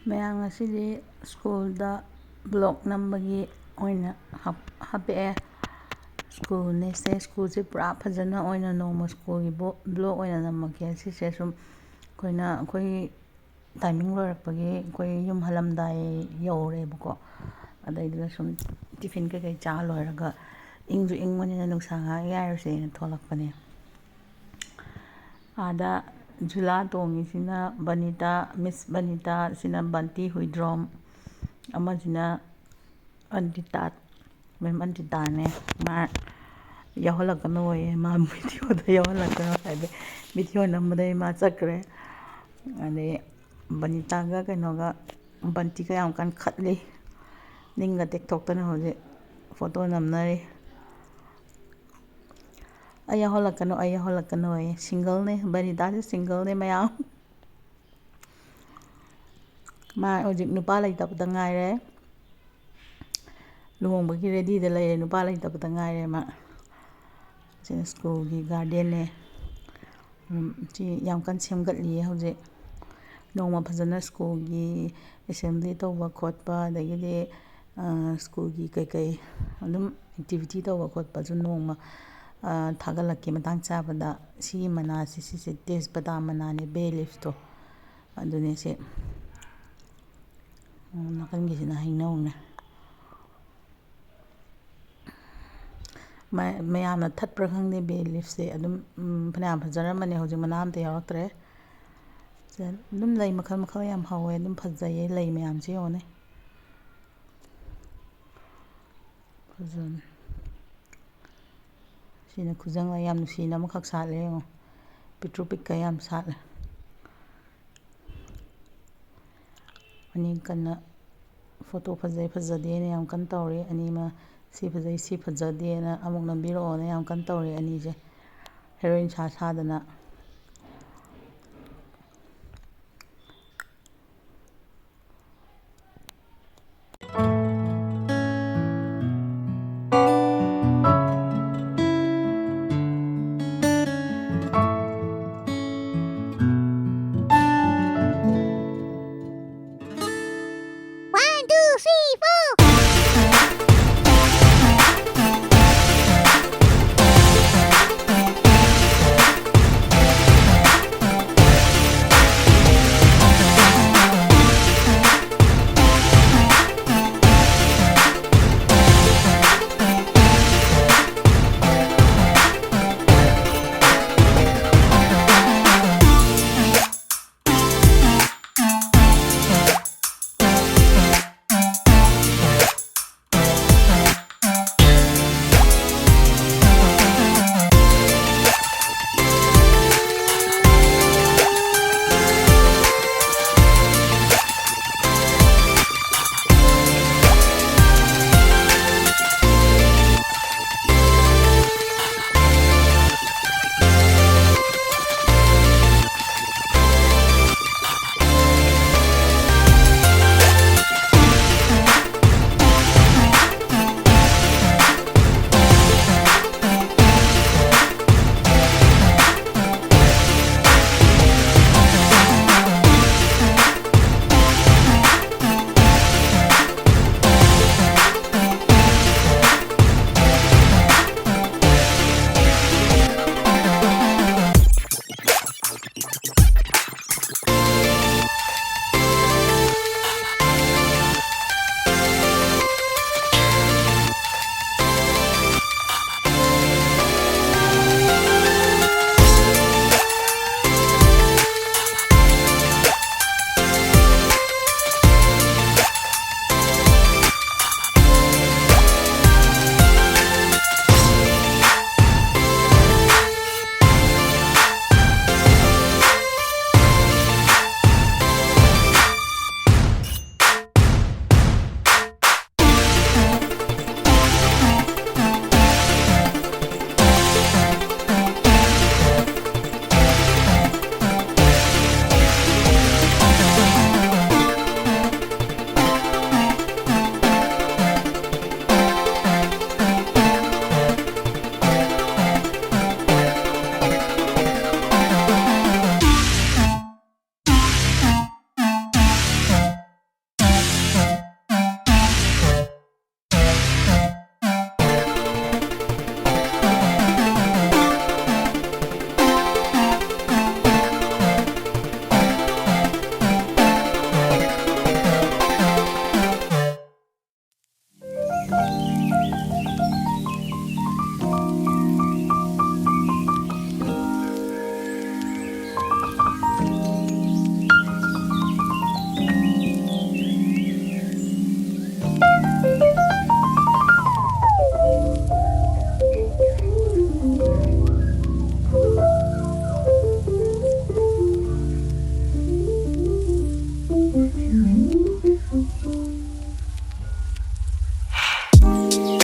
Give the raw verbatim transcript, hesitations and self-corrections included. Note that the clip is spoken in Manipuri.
ꯃꯌꯥꯝ, ꯉꯁꯤꯗꯤ ꯁ꯭ꯀꯨꯜꯗ ꯕ꯭ꯂꯣꯛ ꯅꯝꯕꯒꯤ ꯑꯣꯏꯅ ꯍꯥꯞ- ꯍꯥꯞꯄꯛꯑꯦ꯫ ꯁ꯭ꯀꯨꯜꯅꯦꯁꯦ, ꯁ꯭ꯀꯨꯜꯁꯦ ꯄꯨꯔꯥ ꯐꯖꯅ ꯑꯣꯏꯅ ꯅꯣꯡꯃ ꯁ꯭ꯀꯨꯜꯒꯤ ꯕꯣ- ꯕ꯭ꯂꯣꯛ ꯑꯣꯏꯅ ꯅꯝꯃꯛꯀꯦ꯫ ꯁꯤꯁꯦ ꯁꯨꯝ ꯑꯩꯈꯣꯏꯅ, ꯑꯩꯈꯣꯏꯒꯤ ꯇꯥꯏꯃꯤꯡ ꯂꯣꯏꯔꯛꯄꯒꯤ ꯑꯩꯈꯣꯏ ꯌꯨꯝ ꯍꯜꯂꯝꯗꯥꯏ ꯌꯧꯔꯦꯕꯀꯣ꯫ ꯑꯗꯩꯗꯨꯗ ꯁꯨꯝ ꯇꯤꯐꯤꯟ ꯀꯩꯀꯩ ꯆꯥ ꯂꯣꯏꯔꯒ, ꯏꯪꯁꯨ ꯏꯪꯕꯅꯤꯅ ꯅꯨꯡꯁꯥ ꯉꯥꯏꯍꯥꯛ ꯌꯥꯏꯔꯨꯁꯦꯅ ꯊꯣꯛꯂꯛꯄꯅꯦ꯫ ꯑꯥꯗ ꯖꯨꯂꯥ ꯇꯣꯡꯉꯤꯁꯤꯅ ꯕꯅꯤꯇꯥ, ꯃꯤꯁ ꯕꯅꯤꯇꯥ, ꯁꯤꯅ ꯕꯟꯇꯤ ꯍꯨꯏꯗ꯭ꯔꯣꯝ, ꯑꯃꯁꯤꯅ ꯑꯟꯇꯤꯇꯥ, ꯃꯦꯝ ꯑꯟꯇꯤꯇꯥꯅꯦ꯫ ꯃꯥ ꯌꯥꯎꯍꯜꯂꯛꯀꯅꯣꯌꯦ, ꯃꯥ ꯚꯤꯗꯤꯑꯣꯗ ꯌꯥꯎꯍꯜꯂꯛꯀꯅꯣ ꯍꯥꯏꯕ꯫ ꯚꯤꯗꯤꯑꯣ ꯅꯝꯕꯗꯩ ꯃꯥ ꯆꯠꯈ꯭ꯔꯦ꯫ ꯑꯗꯩ ꯕꯅꯤꯇꯥꯒ ꯀꯩꯅꯣꯒ, ꯕꯟꯇꯤꯒ ꯌꯥꯝ ꯀꯟꯅ ꯈꯠꯂꯤ꯫ ꯅꯤꯡꯒ ꯇꯦꯛꯊꯣꯛꯇꯅ ꯍꯧꯖꯤꯛ ꯐꯣꯇꯣ ꯅꯝꯅꯔꯤ꯫ "ꯑꯩ ꯌꯥꯎꯍꯜꯂꯛꯀꯅꯨ, ꯑꯩ ꯌꯥꯎꯍꯜꯂꯛꯀꯅꯨ" ꯑꯌꯦ꯫ ꯁꯤꯡꯒꯜꯅꯦ, ꯕꯅꯤꯇꯥꯁꯦ ꯁꯤꯡꯒꯜꯅꯦ ꯃꯌꯥꯝ꯫ ꯃꯥ ꯍꯧꯖꯤꯛ ꯅꯨꯄꯥ ꯂꯩꯇꯕꯗ ꯉꯥꯏꯔꯦ꯫ ꯂꯨꯍꯣꯡꯕꯒꯤ ꯔꯦꯗꯤꯗ ꯂꯩꯔꯦ, ꯅꯨꯄꯥ ꯂꯩꯇꯕꯗ ꯉꯥꯏꯔꯦ ꯃꯥ꯫ ꯁꯤꯅ ꯁ꯭ꯀꯨꯜꯒꯤ ꯒꯥꯔꯗꯦꯟꯅꯦ꯫ ꯎꯝ, ꯁꯤ ꯌꯥꯝ ꯀꯟꯅ ꯁꯦꯝꯒꯠꯂꯤꯌꯦ ꯍꯧꯖꯤꯛ꯫ ꯅꯣꯡꯃ ꯐꯖꯅ ꯁ꯭ꯀꯨꯜꯒꯤ ꯑꯦꯁꯦꯝꯕ꯭ꯂꯤ ꯇꯧꯕ ꯈꯣꯠꯄ, ꯑꯗꯒꯤꯗꯤ, ꯑ, ꯁ꯭ꯀꯨꯜꯒꯤ ꯀꯩꯀꯩ ꯑꯗꯨꯝ ꯑꯦꯛꯇꯤꯚꯤꯇꯤ ꯇꯧꯕ ꯈꯣꯠꯄꯁꯨ ꯅꯣꯡꯃ, ꯑ, ꯊꯥꯒꯠꯂꯛꯀꯦ ꯃꯇꯥꯡ ꯆꯥꯕꯗ꯫ ꯁꯤꯒꯤ ꯃꯅꯥꯁꯦ, ꯁꯤꯁꯦ ꯇꯦꯖꯄꯇꯥ ꯃꯅꯥꯅꯦ, ꯕꯦ ꯂꯤꯐꯇꯣ꯫ ꯑꯗꯨꯅꯦ ꯁꯤ꯫ ꯎꯝ, ꯅꯥꯀꯟꯒꯤꯁꯤꯅ ꯍꯩꯅꯧꯅꯦ꯫ ꯃ-, ꯃꯌꯥꯝꯅ ꯊꯠꯄ꯭ꯔꯥ ꯈꯪꯗꯦ, ꯕꯦ ꯂꯤꯐꯁꯦ ꯑꯗꯨꯝ, ꯎꯝ, ꯐꯅꯌꯥꯝ ꯐꯖꯔꯝꯕꯅꯦ, ꯍꯧꯖꯤꯛ ꯃꯅꯥ ꯑꯝꯇ ꯌꯥꯎꯔꯛꯇ꯭ꯔꯦ꯫ ꯁꯦ ꯑꯗꯨꯝ ꯂꯩ ꯃꯈꯜ ꯃꯈꯜ ꯌꯥꯝ ꯍꯧꯋꯦ, ꯑꯗꯨꯝ ꯐꯖꯩꯌꯦ ꯂꯩ ꯃꯌꯥꯝꯁꯦ ꯌꯦꯡꯉꯨꯅꯦ꯫ ꯐꯖꯅ꯫ ꯁꯤꯅ ꯈꯨꯖꯪ ꯂꯩ, ꯌꯥꯝ ꯅꯨꯡꯁꯤꯅ ꯑꯃꯈꯛ ꯁꯥꯠꯂꯦ ꯌꯦꯡꯉꯣ꯫ ꯄꯤꯛꯇ꯭ꯔꯨ ꯄꯤꯛꯀꯩ ꯌꯥꯝ ꯁꯥꯠꯂꯦ꯫ ꯑꯅꯤ ꯀꯟꯅ ꯐꯣꯇꯣ ꯐꯖꯩ ꯐꯖꯗꯦꯅ ꯌꯥꯝ ꯀꯟꯅ ꯇꯧꯔꯤ꯫ ꯑꯅꯤꯃ ꯁꯤ ꯐꯖꯩ ꯁꯤ ꯐꯖꯗꯦꯅ ꯑꯃꯨꯛ ꯅꯝꯕꯤꯔꯛꯑꯣꯅ ꯌꯥꯝ ꯀꯟꯅ ꯇꯧꯔꯤ ꯑꯅꯤꯁꯦ꯫ ꯍꯦꯔꯣꯏꯟ ꯁꯥ ꯁꯥꯗꯅ꯫